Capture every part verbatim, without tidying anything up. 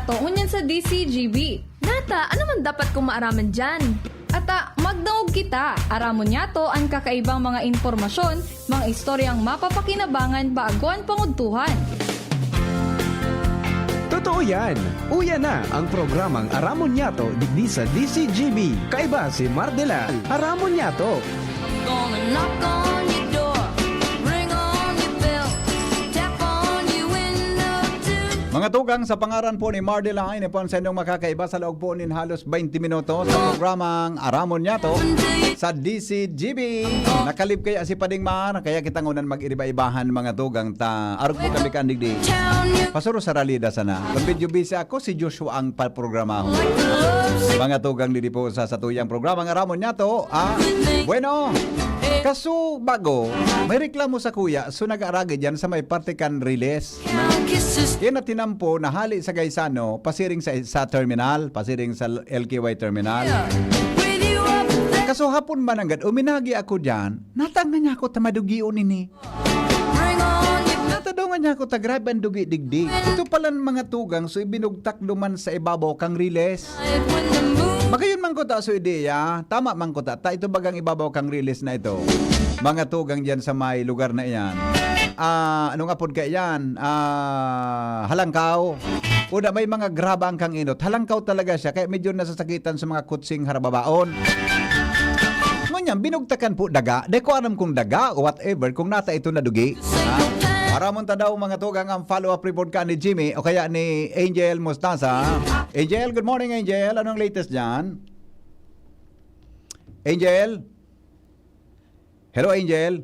to ngunyan sa D C G B. Nata, ano man dapat kong maaraman diyan? Ata, magdangog kita. Aramon niyato an kakaibang mga impormasyon, mga istoryang mapapakinabangan bago an pangudtuhan. Totoo yan! Uya na ang programang Aramon Niyato digdi sa D C G B. Kaiba si Mardela. Aramon Niyato! Gonna knock on your door, ring on your bell, tap on your window too. Mga tugang, sa pangaran po ni Mardela, ini po ang sa inyong makakaiba sa laog po nin halos twenty minutos sa programang Aramon Niyato sa D C G B. Nakalib kaya si Pading Mar, kaya kita ngunan mag-iriba-ibahan, mga tugang, ta arog po kami kan digdi. Pasuro sa Ralida sana. Kung medyo busy ako, si Joshua ang paprogramahon. Mga tugang, didi po sa satuyang programang Aramon Niyato. Ah, bueno, kaso bago, may reklamo sa kuya, so nag-aaragi dyan sa may parte kan Riles. Kaya natinampo na hali sa Gaisano, pasiring sa, sa terminal, pasiring sa L K Y terminal. Kaso hapon man nanggad, uminagi ako dyan, natang na niya ako tamadugion ini. Natadongan niya ako, ta grabe ang dugi digdi. Ito palan mga tugang, so ibinugtak duman sa ibabaw kang Riles. Magayon man ko ta so ideya, tama man ko ta, ta ito bagang ibabaw kang Riles na ito. Mga tugang diyan sa may lugar na iyan. Ah, anong apod ka iyan? Ah, halangkaw. O da, may mga graba ang kang inot. Halangkaw talaga siya, kaya medyo nasasakitan sa mga kutsing harababaon. Ngunyan, binugtakan po daga. Di ko alam kung daga o whatever, kung nata ito na dugi. Ha? Aramon ta daw, mga tugang, ang follow-up report ka ni Jimmy o kaya ni Angel Mostaza. Angel, good morning, Angel. Anong latest dyan? Angel? Hello, Angel?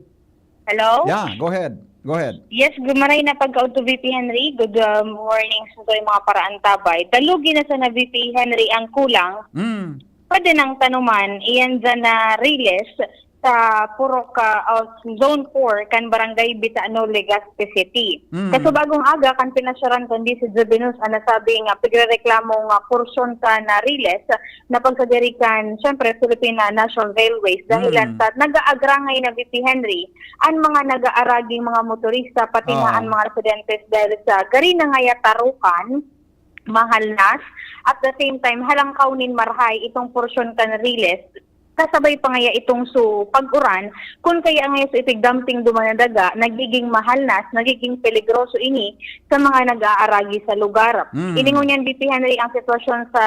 Hello? Yeah, go ahead. Go ahead. Yes, good morning na pagkaudto, V P Henry. Good uh, morning sa mga paraantabay. Dalugi na sana, V P Henry, ang kulang. Mm. Pwede nang tanuman, iyan dyan na Riles sa Purok uh, of Zone four kan Barangay Bitano, Legazpi City. Mm. Kaso bagong aga kan pinasyaran kundi si Jovenus ang nasabing uh, pigrereklamo nga porsyon sa na Riles na pagsadiri kan, syempre, Philippine National Railways dahilan Mm. sa nag-aagrangay na V P Henry ang mga nag-aaraging mga motorista pati Oo. nga ang mga residentes dahil sa gari na nga yatarukan, mahalnas, at the same time halangkaw nin marhay itong porsyon kan Riles kasabay pa ngaya itong su pag-uran, kun kaya ngaya su ipigdamping duman na daga, nagiging mahalnas, nagiging peligroso ini sa mga nag-aaragi sa lugar. Mm. Ini ngunyan, V P Henry, ang sitwasyon sa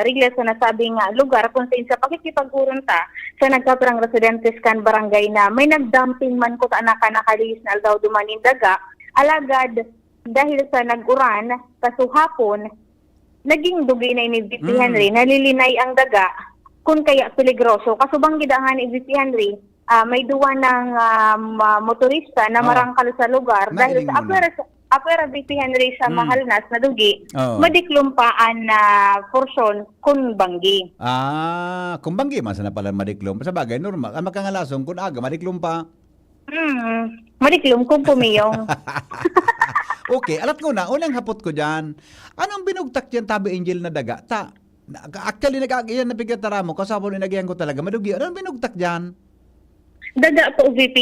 Riles sa nasabing nga lugar kung saan sa pakikipag-uran ta sa nagkapirang residentes kan barangay na may nagdamping man kuta na kanakalihis na aldaw duman nin daga, alagad dahil sa nag-uran, kasuhapon, naging dugi na ini, V P Mm. Henry, nalilinay ang daga, kun kaya peligroso. Kasubang gid ang ni V P Henry, ah, may duwa ng ah, ma- motorista na Oh. marangkal sa lugar dahil Nahiling sa mo na. apwera sa apwera, V P Henry, sa Mm. mahalnas na dugi, Oo. madiklom pa an ah, porsyon kun banggi. Ah, kung banggi man sana pala madiklom. Sa bagay, normal. Ang makangalason, kung aga, madiklom pa. Hmm, madiklom kung pumiyong. Okay, alat ko na. Unang hapot ko dyan. Anong binugtak dyan, tabi Angel, na daga? Ta, na- actually, nag-aagihan na pigkatara mo. Kasabon, inagihan ko talaga. Madugi. Anong binugtak dyan? Daga po, V P.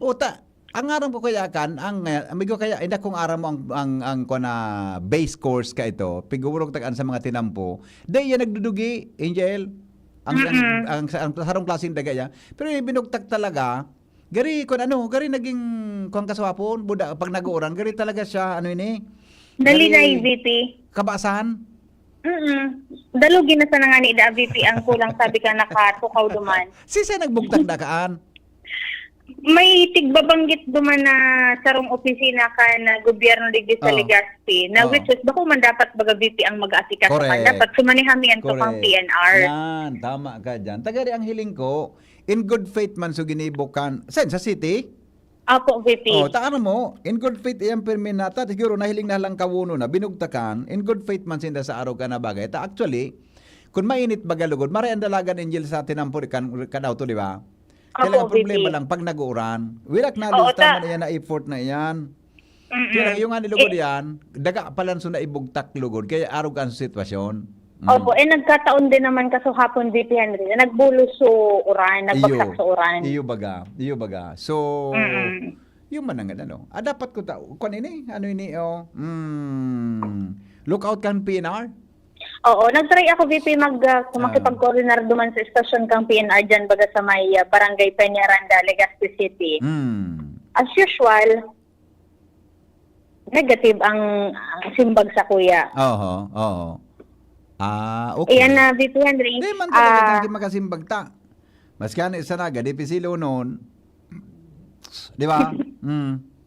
O, ta, ang aram ko kaya kan, ang, eh, amigo kaya, hindi kung aram mo ang, ang, ang, kung na base course ka ito, pigurog tagaan sa mga tinampo, dahil yan nagdudugi, Angel, ang, ang, Mm-mm. ang, sa, ang, sarong klaseng daga yan. Pero yung binugtak talaga, gari, kung ano, gari naging, kung kaswapon, buda, pag nag-uuran, gari talaga siya, ano ini? Dali na, Gari- V P. Kabasan? Mm-mm. Dalugi na sana nga ni da, V P, ang kulang sabi ka nakatukaw duman. Sisay nagbugtak dakaan? May tigbabanggit duman na sarong opisina kan gobyerno digdi sa Oo. Legazpi, na Oo. which is bako man dapat baga V P ang mag-aasikaso kan. Correct. Dapat sumanihan mi yan to Correct. kang P N R. Yan, tama ka dyan. Tagari ang hiling ko, in good faith man so ginibo kan, saan, sa city? Apo, V P. Oh, taan mo, in good faith iyang pirmi nata, siguro nahiling na lang kawuno na, binugtakan, in good faith man sinda sa araw ka na bagay. Ta actually, kung mainit baga lugod, maray ang dalagan, Angel, sa tinampod kan, kan auto, di ba? Kaya Apo, lang ang problema V P. lang pag nag-uuran. Wilak na Oo, lista ta- man iyan na effort na iyan. Mm-mm. Kaya lang yung nga nilugod Eh, yan, daga palan so na ibugtak lugod, kaya arog ang sitwasyon. Mm. Opo, eh nagkataon din naman kasuhapon, V P Henry, na nagbulos so uran, nagbagsak Iyo. sa uran. Iyo baga, iyo baga. So, Mm-mm. yung man ang ano. Ah, dapat ko ta, kung ini, ano ini, oh. Mm. Lookout kan P N R? Oo, nag-try ako, V P, mag, ah, makipag-coordinar duman sa estasyon kang P N R dyan, baga sa may, ah, Barangay Peñaranda, Legazpi City. Hmm. As usual, negative ang, ang simbag sa kuya. Oho, oo. Ah, okay. Iyan na, V P Henry. Di man talaga ah, lagi makasimbag ta. Maski ano, isa na, gadi pisilo noon. Di ba? Mm.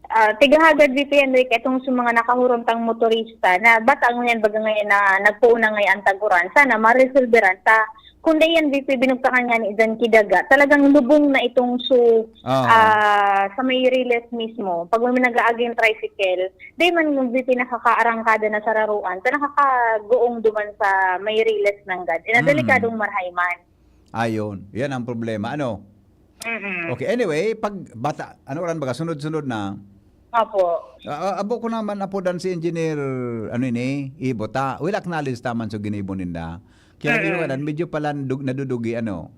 Ah, tigahagad, V P Henry, itong sa mga nakahurong tang motorista na bata ngayon, baga ngayon na nagpuunang ngayon ang taguran. Sana maresolberan ta. Kung dayan, V P, binugtakan nga ni Idan Kidaga, talagang lubong na itong su, Oo. ah, sa may riles mismo. Pag may nag-aaging tricycle, di man, V P, nakakaarangkada na sa raruan, ta nakakagoong duman sa may riles nanggad. Eh, na Mm. delikadong marhay man. Ayun. Yan ang problema. Ano? Mm-mm. Okay. Anyway, pag bata, ano ran baga, sunod-sunod na. Opo. Ah, ah, abo ko naman apodan si Engineer, ano ini, Ibo ta. Will acknowledge taman sa ginibo ninda. Kaya Mm. yung kanan, medyo pala nadug- nadudugi, ano.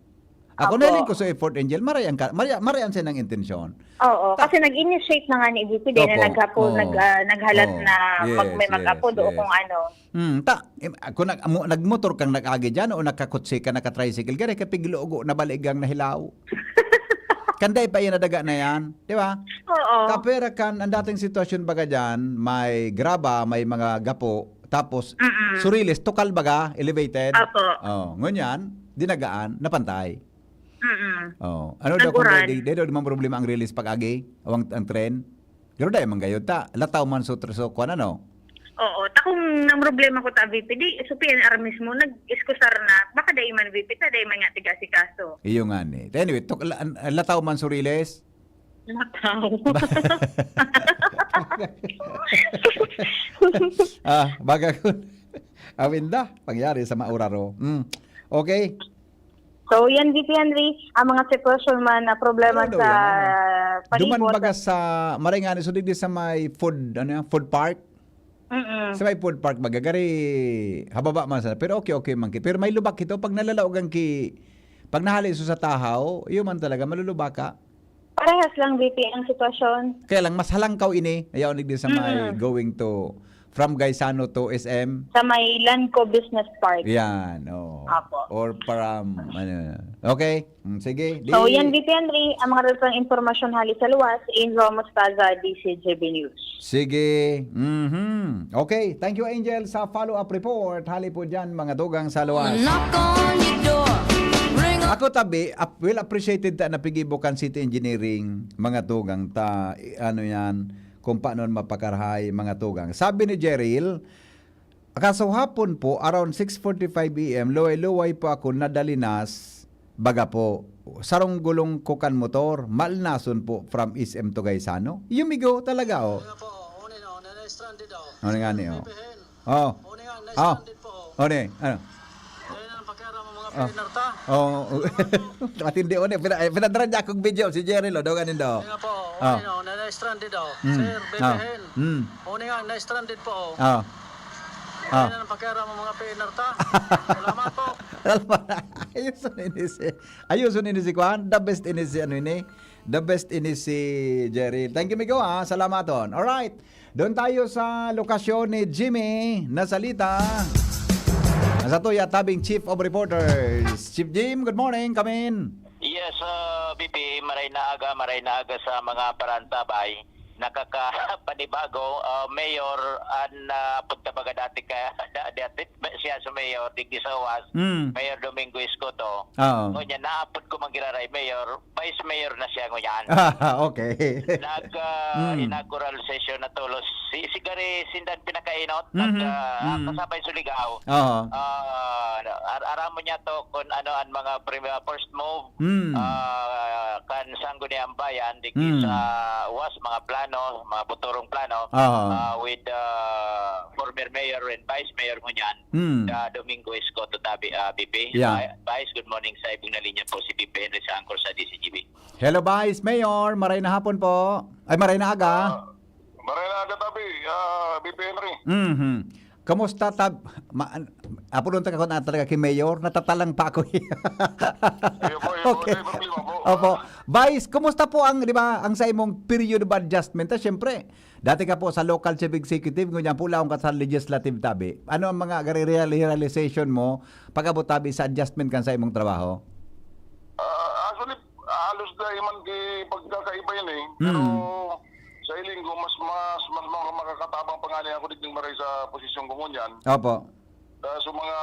Ako Apo. na rin ko sa effort, Angel. Marayan ka, marayan, marayan siya ng intensyon. Oo, Ta- kasi nag-initiate na nga ni V P din na Opo. naghapo, Oo. nag, ah, naghalat Oo. na mag, Yes, may yes, mag-apodo o yes. kung ano. Hmm, ta, im- ako nag, amo, nagmotor kang nag-agi dyan o nagkakotse ka, nakatricycle ka, kaya piglugo na baligang nahilaw. Kanday pa yan nadaga na yan, di ba? Oo. Kapera kan, ang dating sitwasyon baga dyan, may graba, may mga gapo, tapos Mm-mm. suriles, tukal baga, elevated. Apo. Oh, ngunyan, dinagaan, napantay. Mm-mm. Oh, ano daw kung Naguran. di, di, di daw di man problema ang riles pag-agi, o ang, ang tren? Pero dahil man gayod ta, lataw man sa so, kuwan, ano? Oo. Ta kung nang problema ko ta, V P, di, sa P N R mismo, nag-iskusar na. Baka dahil man, V P, ta dahil man nga tiga-asikaso. Iyo nga ni. Anyway, tuk, la, an- lataw man suriles. Lataw. Ah, baga ko. Awinda, pangyari sa mauraro. Mm. Okay. So, yan, V P Henry, ang mga sitwasyon man na problema Ano daw sa yan, ano? Duman palibot. Baga sa, maray nga ni, so digdi sa may food, ano yan, food park? Mm-mm. Sa may food park, baga, gari, hababa man sana. Pero okay, okay man ki. Pero may lubak ito, pag nalalaogan ki, pag nahali so sa tahaw, yun man talaga, malulubak ka. Parehas lang, V P, ang sitwasyon. Kaya lang, mas halangkaw ini. Ayaw digdi sa may Mm. going to, from Gaisano to S M. Sa may Lanco Business Park. Yan, oh. Apo. Or from, ano, okay? Mm, sige. Di, So, yan, V P Henry, ang mga dapat impormasyon hali sa luwas, Angel Mostaza, D C G B News. Sige. Mhm. Okay. Thank you, Angel, sa follow-up report. Hali po dyan, mga tugang sa luwas. Knock on your door. Ring a Ako tabi, ap- well appreciated ta na pigibo kan City Engineering, mga tugang ta, i- ano yan, kung paano mapakarahay, mga tugang. Sabi ni Jeril, kasuhapon po, around six forty-five A M, luway-luway po ako nadalinas, baga po, sarong gulong ko kan motor, malnason po from S M to Gaisano. Yumigo talaga, oh. Nga po, oh, unin, oh, na, na-stranded, oh. Ano nga ni, oh? Pipihin. Oh. Unin nga, Oh. na-stranded po, oh. Ano eh? Ano? Kaya na lang pakiaram ang mga Ah. P N R ta. Oh. Matindi, oh, eh. Pina, eh, pinadala niya akong video, si Jerry, lo. Doon ganin daw. Kaya nga po, oh, Ah. unin, oh, na, na-stranded, oh. Mm. Sir, Ah. pipihin. Mm. Unin nga, na-stranded po, oh. Ah. Kaya Ah. na lang pakiaram ang mga P N R ta. Salamat po. Ayos ini si, ayos ini si Kwan. The best ini si ano ini. The best ini si Jerry. Thank you, Migo, ha. Salamaton. Alright. Doon tayo sa lokasyon ni Jimmy Nasalita. Nasa to ya tabing Chief of Reporters. Chief Jim, good morning. Come in. Yes, uh, B P, maray na aga, maray na aga sa mga parantabay. Nakakapanibago, uh, Mayor, an uh, punta baga dati ka, da, dati, siya sa Mayor, digdi sa Uwas, Mm. Mayor Domingo Escoto. Oo. Ngunyan, naapod ko man giraray, Mayor, Vice Mayor na siya ngunyan. Okay. Nag uh, Mm. inaugural session na tulos. Si, si Gary Sindan pinakainot, Mhm. nag uh, Mm. kasabay Suligaw. Oo. Ah, ar- aramon niya to kung ano ang mga prim- first move Mm. ah, kan Sangguniang Bayan, digdi Mm. sa Uwas, mga plano, mga buturong plano, Oo. ah, with ah, former mayor and vice mayor ngunyan, Mm. ah, Domingo Escoto Tabi, ah, B P. Yeah. Vi- Vice, good morning sa ibong na linya po, si B P Henry sa Angkor sa D C G B. Hello, Vice Mayor. Maray na hapon po. Ay, maray na aga. Maray na aga, Tabi, ah, B P Henry. Mhm. Kamusta tab-, ma-, an-, apodon ta ka kun ano talaga ki Mayor, natatalang pa ako. Iyo po, iyo po. Okay. Di problema po. Opo. Vice, kumusta po ang, di ba, ang sa imong period of adjustment? Ta, syempre, dati ka po sa local chief executive, ngunyan po laong ka sa legislative tabi. Ano ang mga gari-, real-, realization mo pag-abot tabi sa adjustment kan sa imong trabaho? Ah, actually, halos dai man ki pagkakaiba yan eh. Pero Mm. sa hiling ko, mas, mas, mas maka-, makakatabang pa ngani ako digdi maray sa posisyon ko ngunyan. Opo. Ah, so mga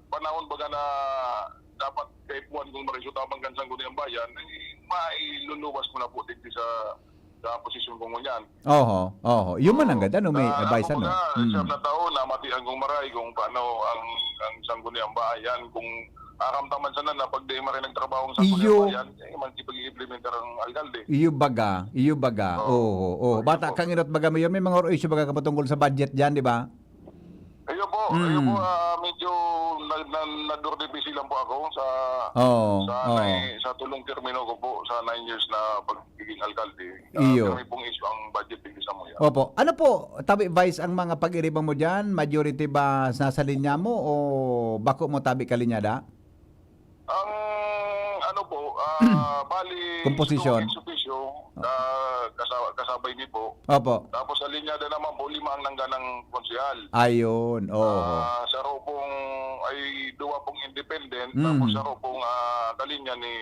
panahon baga na dapat kaipuhan kong maray sa tabang kan Sangguniang Bayan, eh, mailuluwas ko na po digdi sa, sa posisyon ko ngunyan. Oho, oho. Iyo man ang Oo. ganda, no? May Ah, advice, ako ano? baga, Mm. siyam na taon, namatian kong maray kung paano ang, ang Sangguniang Bayan, kung aramdaman sana na pag di maray nagtrabaho ang Sangguniang Iyo. Bayan, eh, man, ipag-i-implementar ang alkalde. Iyo baga, iyo baga. Oo. Oo, oo. Oo, Bata iyo po. kang inot baga, Mayor, may mga isyu baga ka patungkol sa budget dyan, di ba? Iyo po, iyo po, Mm. ah, medyo na, na, nadurdipisi lang po ako sa, Oo, sa oo. nai-, sa tulong termino ko po sa nine years na pagiging alkalde. Ah, Iyo. Pero may pong issue ang budget din sa Muya. Opo. Ano po, tabi Vice, ang mga pag-iriba mo dyan? Majority ba nasa linya mo o bako mo tabi kalinyada? Ang ano po, ah, bali, Komposisyon. si Tony Exoficio, ah, kasa-, kasabay mi po. Opo. Tapos sa linyada naman po, lima ang nangganang konsehal. Ayun, oo. Ah, saro pong, ay, duwa pong independent, Mm. tapos saro pong, ah, kalinya ni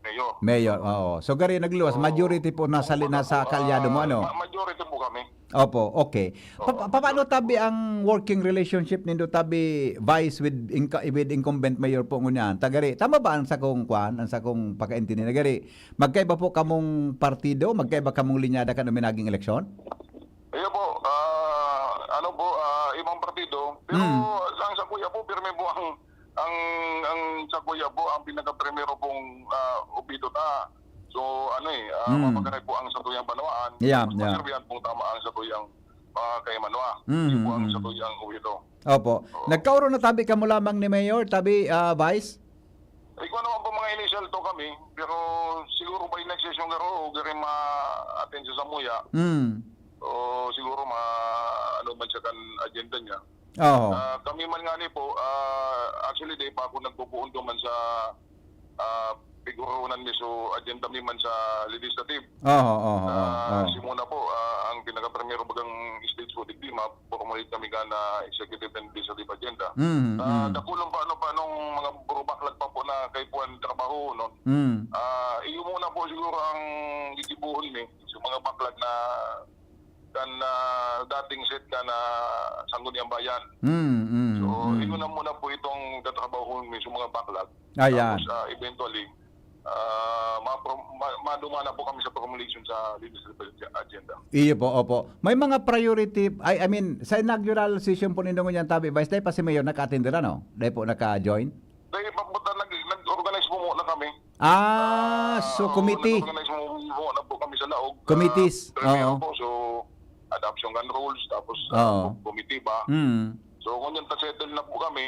Mayor. Mayor, oo. So, gari nagluwas, So, majority po nasa, kumbaga nasa po, kalyado mo, ah, ano? ma-, majority po kami. Opo, okay. Pa-, Oo, pa-, paano tabi ang working relationship nindo tabi Vice with inca-, with incumbent mayor po ngunyan? Tagari, tama ba ang sakong kwan, ang sakong pagkaintindi na gari? Magkaiba po kamong partido, magkaiba kamong linyada kan uminaging eleksyon? Iyo po, ah, ano po, ah, ibang partido, pero Hmm. ang sa kuya po, pirmi po ang, ang, ang sa kuya po, ang pinaka-primero pong, ah, obito ta. So, ano eh, ah, Hmm. mapagaray po ang satuyang banwaan. Yeah, Mas yeah. maserbihan pong tama ang satuyang, ah, kaimanwa. Hmm, Yun po ang hmm. satuyang obito. Opo. Oo. Nagkaoro na tabi kamo lamang ni Mayor, tabi, ah, Vice? Ikaw naman po mga initial to kami, pero siguro by next session garo, o gari ma-attend sa Samuya. Hmm. O siguro ma-, ano man siya kan agenda niya. Oo. Ah, kami man ngani po, ah, actually, di pa ako nagpupuon duman sa, ah, pigoronan mi, so agenda mi man sa legislative. Oo, oo, oo, Ah, oo. Simuna po, ah, ang pinaka-primero bagang stage po, digdi ma-formulate kami ka na executive and legislative agenda. Mm, Ah, mm. Dakulon pa, ano pa, nung mga burubaklag pa po na kaipuhan trabaho, no? Mm. Ah, iyo muna po siguro ang gigibohon mi, sa mga baklag na kan, ah, dating set kan, ah, Sangguniang Bayan. Mm, mm, So, mm. yun na muna po itong tatrabahon mi sa mga baklag. Ayan. Tapos, ah, eventually, ah, mapro-, ma-, maduma na po kami sa formulation sa legislative agenda. Iyo po, opo. May mga priority, I, I mean, sa inaugural session po nindo ngunyan, tabi, Vice, dai pa si Mayor naka-attend dira, no? Dai po naka-join? Dai pa po ta nag-, nag-organize po muna kami. Ah, so Ah, committee. nag-organize mo, mo na po kami sa laog. Committees, Ah, primero oo. po, so, adoption kan rules, tapos, ah, Oo. com-, committee ba? Mm. So, ngunyan ta-settle na po kami,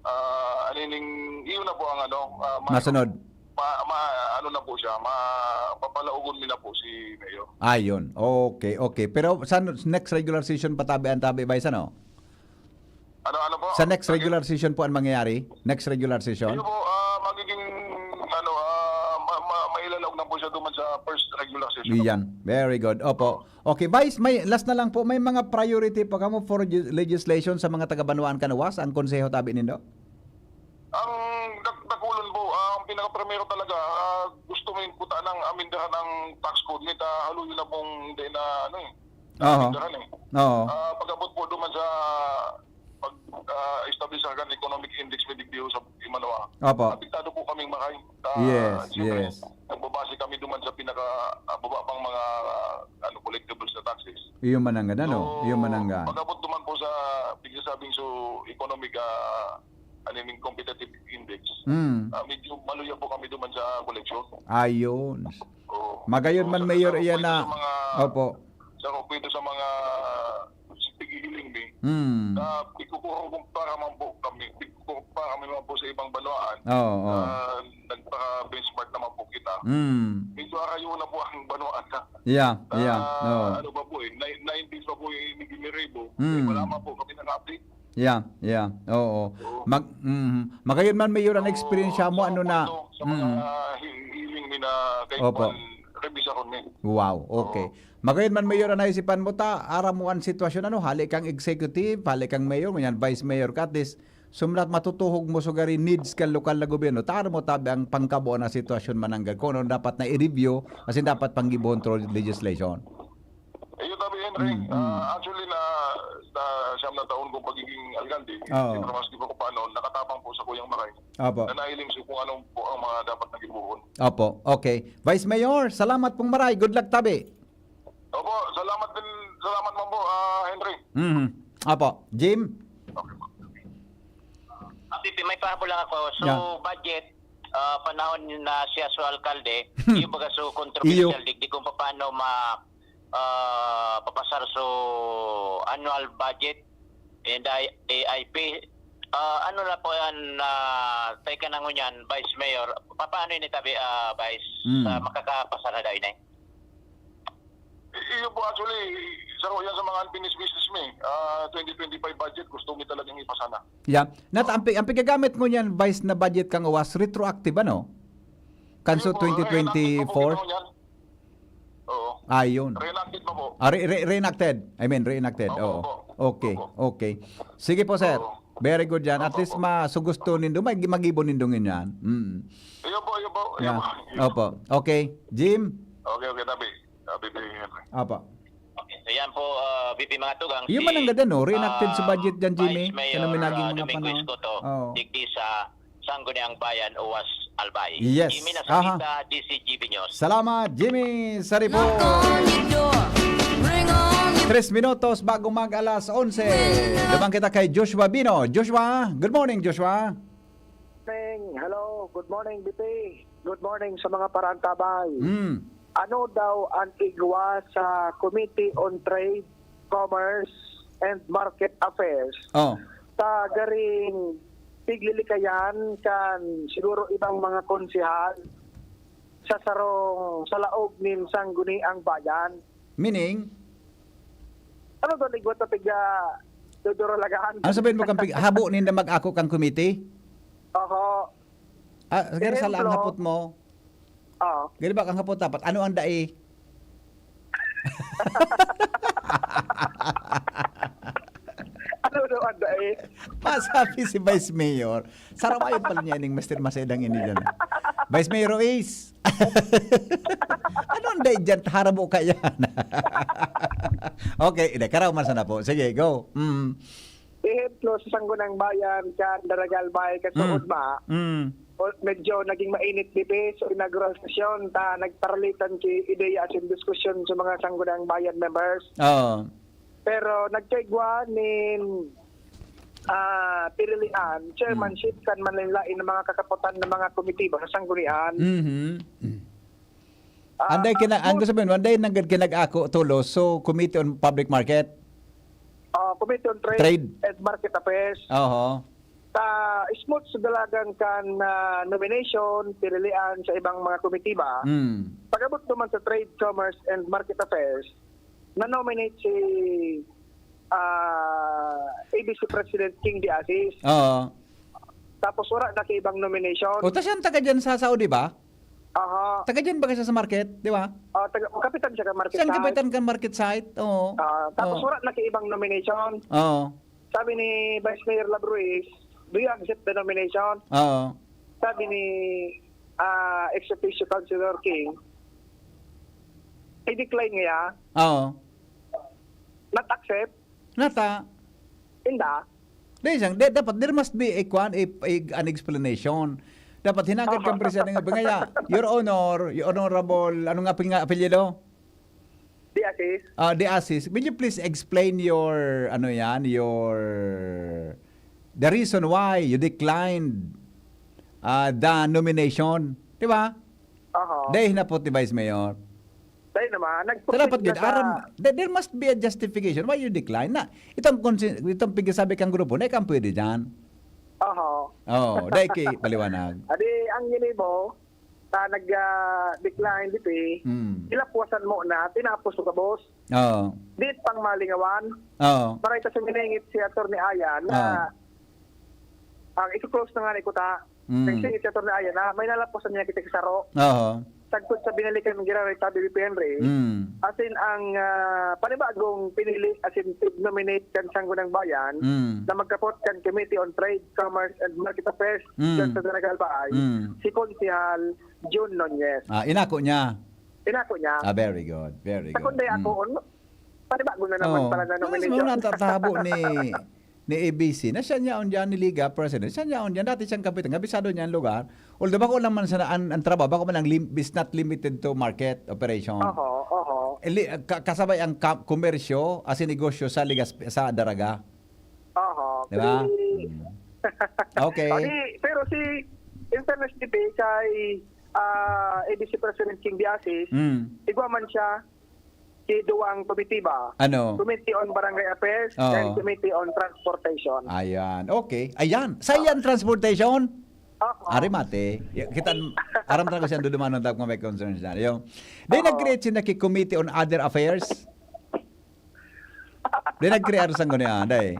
ah, anining, iyon na po ang ano, ah, ma-, Masunod. ma-, ma-, ano na po siya, ma-, papalaogon mi na po si Mayor. Ayun. Okay, okay. Pero sa n-, next regular session pa tabi ang tabi, Vice, ano? Ano, ano po? Sa next Again? regular session po ang mangyayari? Next regular session? Iyo po, ah, magiging, ano, ah, ma-, ma-, mailalaog na po siya duman sa first regular session. Iyan. Very good. Opo. Okay, Vice, may last na lang po. May mga priority pa kamo for gi-, legislation sa mga taga-Banwaan kan Luwas, ang konseho tabi nindo? Ang dak-, dakulon po, ah, ang pinaka-primero talaga, ah, gusto mi po ta nang amendahan ang tax code mi, ta haluyon na pong hindi na, ano eh, Aha. amendahan eh. Oo. Ah, pag-abot po duman sa pag, ah, establish sa kan economic index mi digdi sa Imanwa. Opo. Apektado po kaming maray. Ah, Yes, siyempre, yes. nagbabase kami duman sa pinaka, ah, baba pang mga, ah, ano, collectibles na taxes. Iyo man ang ganda, no? So, Iyo man ang ga- pag-abot duman po sa pigsasabing so economic, ah, ano yun, competitive index, Mm. ah, medyo maluya po kami duman sa koleksyon. Ayun. Oo. Magayon So, man, sa Mayor, kasama iyan po ito na sa mga Opo. Sa ko po ito sa mga pighihiling mi, Mm. na pigkukumpara man po kami, pigkukumpara kami man po sa ibang banwaan. Oo, oo. Ah, nagpa-benchmark naman po kita. Mm. Medyo arayo na po ang banwaan na. Yeah, yeah. Ah, Oo. ano pa po eh, nine-, nineties pa po eh, nag-emerge Ribo. Mm. Wala man po kami naka-update. Yeah, yeah. Oo. Oo. Mag-, mm. Magayon man, Mayor, ang So, eksperyensya mo, sa ano na? Ano, sa mga Mm. hi-, healing ni na kay Opo. Juan Revisa Cornet. Wow, okay. Oo. Magayon man, Mayor, ang naisipan mo ta, aram mo ang sitwasyon, ano, hali kang executive, hali kang mayor, ngunyan vice mayor ka, at least, sumrat matutuhog mo sa gari needs kan lokal na gobyerno. Ta, aram mo tabi ang pangkabuo na sitwasyon mananggad, kung ano dapat na i-review, as in dapat panggibohon through legislation. Ayun, tabi, Henry. Mm, mm. Ah, actually, na, na siyam na taon kong pagiging alkalde, Oo. siyempre, maski pa paano, nakatabang po sa kuyang bahay. Opo. Na nailing siya kung anong po ang mga dapat na gibuhon. Opo. Okay. Vice Mayor, salamat pong maray. Good luck, tabi. Opo, salamat din, salamat man po, ah, Henry. Mhm. Opo. Jim? Okay po. Ate, may pahabol lang ako. So, Yeah. budget, ah, panahon na siya so alkalde, Hmm. yung baga so controversial, Iyo. digdi kung paano ma-, ah, papasar so annual budget and I-, A I P. Ah, ano na po yan, ah, teka na ngunyan, Vice Mayor, papaano ini tabi, ah, Vice, Hmm. sa makakapasar na daw ini? I-, iyo po, actually, isa ko yan sa mga unfinished business mi. Ah, twenty twenty-five budget, gusto mi talagang ipasa na. Yeah. Nat-, ang pi-, ang pigagamit mo niyan, Vice, na budget kang uwas, retroactive, ano? Kanso Iyo po, twenty twenty-four? Reenacted pa po kita ngunyan. Oo. Ayun. Reenacted pa po. Ah, re-, re-, reenacted. I mean, reenacted. Oo, Oo. opo. Okay, Opo. okay. Sige po, sir. Oo. Very good yan. At Opo, least opo. ma-, so gusto nindo, may, magibo nindo ngunyan. Mm. Iyo po, iyo po, iyo Yeah. po. Opo. Okay. Jim? Okay, okay, tabi. Ah, B P Henry. Apa. Okay, so yan po, ah, B P mga tugang, Iyo si, man ang ganda, no? Reenacted sa ah, budget dyan, Jimmy. Vice Mayor, Kanang minaging ah, mga Domingo panahon. Escoto, Oo. digdi sa Sangguniang Bayan, Uwas, Albay. Yes. Jimmy Aha. Nasalita, D C G B News. Salamat, Jimmy Saripo. Knock on your door. Ring on your Tres minutos bago mag alas onse. Duman kita kay Joshua Bino. Joshua, good morning, Joshua. Morning. Hello. Good morning, B P. Good morning sa mga paraantabay. Mm. Ano daw ang igwa sa Committee on Trade, Commerce, and Market Affairs Oh. sa garing piglilikayan kan siguro ibang mga konsehal sa sarong, sa laog nin Sangguniang Bayan? Meaning? Ano to, igwa ta piga duduralagan? Ano sabihin mo kang pig-, habo ninda mag-ako kang committee? Oho. Ah, sige, sa Ehemplo, lang hapot mo. Oo. Gani ba kang hapot dapat? Ano ang dai? Ano daw ang dai? Masabi si Vice Mayor, sarawayon pala niya ning Mister Masedang ini dyan. Vice Mayor Ruiz. Ano ang dai dyan? Harabo ka yan. Okay, hindi. Karaw man sana po. Sige, go. Mm. Ehemplo, sa Sangguniang Bayan, kan Daragal Bay, kan Mm. Suod ma, Mm. o, medyo naging mainit dito, so inaugural session, ta, nagparalitan ki ideya asin diskusyon sa mga Sangguniang Bayan members. Oo. Pero nagkaigwa nin, ah, pirilian, chairmanship Mm. kan manlain-lain na mga kakapotan na mga komitiba sa Sanggunian. Mhm. Ah, Anday kina-, ang gusto sabihin, anday nanggad kinag-ako, tulos, so Committee on Public Market? Ah, Committee on Trade Trade. and Market Affairs. Oho. Ta, smooth sa dalagan kan, ah, nomination, pirilian sa ibang mga komitiba. Mm. Pag-abot naman sa Trade, Commerce, and Market Affairs, na-nominate si, ah, A B C President King De Asis. Oo. Tapos wala na kay ibang nomination. O, tas yan taga dyan sa Saudi ba? Aha. Taga dyan ba siya sa market, di ba? Ah, taga, kapitan siya ka market Siyang side. kapitan ka market side, oo. Ah, tapos Oo. wala na kay ibang nomination. Oo. Sabi ni Vice Mayor Labruiz, "Do you accept the nomination?" Oo. Sabi ni, ah, ex officio Councilor King, "I-decline niya." Oo. Not accept? Nata. Inda? Dai siyang, da-, dapat there must be a kwan, a, a, an explanation. Dapat hinagad kang presidente nga, "Bangaya, Your Honor, Your Honorable, ano nga apel-, nga apelyido?" De Asis. Ah, De Asis, will you please explain your, ano yan, your, the reason why you declined, ah, the nomination? Di ba? Aha. Dai hinapot ni Vice Mayor. Dai naman. So, dapat Nagpupit gid, na sa aram, there, there must be a justification why you decline na. Itong konsi-, itong pigsasabi kang grupo, na ikang pwede dyan. Aha. Oo, dai ki paliwanag. Adi, ang ginibo, ah, nag, ah, decline dito eh. Mm. Ilapwasan mo na, tinapos ko, boss. Oo. Di pang malingawan. Oo. Para ito sa miningit si Attorney Ayan na Ah. ang i-close na nga ni Kuta. Mm. Kasi si Attorney Ayan na may nalapwasan niya kita sa saro. Oo. Sagkod sa binalikan ng General Tabi B P Henry, Mm. as in ang ah, panibagong pinili, as in nominate kan Sangguniang Bayan Mm. na magkapot kan Committee on Trade, Commerce and Market Affairs Mm. dyan sa Daraga Albay, Mm. si Konsehal Jun Nunez. Ah, inako niya. Inako niya. Ah, very good. Very Sa good. kundi ako, Mm. no? Panibagong na naman Oh. pala na Ano nomination. siguro natatago ni ni A B C na siya niya on dyan ni Liga President. Siya niya on dyan. Dati siyang kapitan. Kabisado niya ang lugar. Although bako naman sana ang, ang trabaho, bako man ang lim, is not limited to market operation. Oho, oho. Eli, ka, kasabay ang ka, komersyo, as in negosyo sa Ligas, sa Daraga. Oho. Di ba? Pretty- Mm. Okay. O di, pero si, in fairness dito kay ah, A B C President King Biasis, Mm. igwa man siya si duwang komitiba. Ano? Committee on Barangay Affairs Oo. and Committee on Transportation. Ayan. Okay. Ayan. Sa yan, transportation? Oho. Ari mate. Ya, kita, aram talaga siya dudumanon tag mga may concerns na. Yung, di Oo. nag-create siya na ki Committee on Other Affairs? Di nag-create sa guni, ah, day.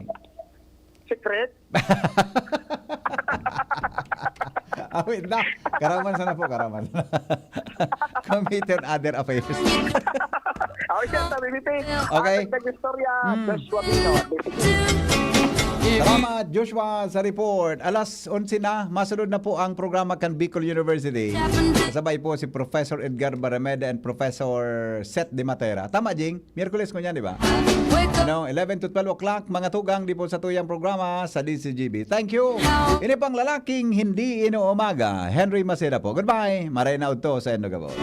Secret? Awit na. Karaman sana po, karaman sana. Committee on Other Affairs. Ako siya sa B B P. Okay. Ang nag-istorya, Mm. Joshua Bino. Salamat, Joshua, sa report. Alas onse na, masunod na po ang programa kan Bicol University. Kasabay po si Professor Edgar Barameda and Professor Seth De Matera. Tama, Jing? Miyerkules ko niyan, di ba? Ano, eleven to twelve o'clock, mga tugang, di po sa tuyang programa sa D C G B. Thank you. Ini pang lalaking hindi inuumaga, Henry Maceda po. Goodbye. Maray na udto sa Endo Gabos.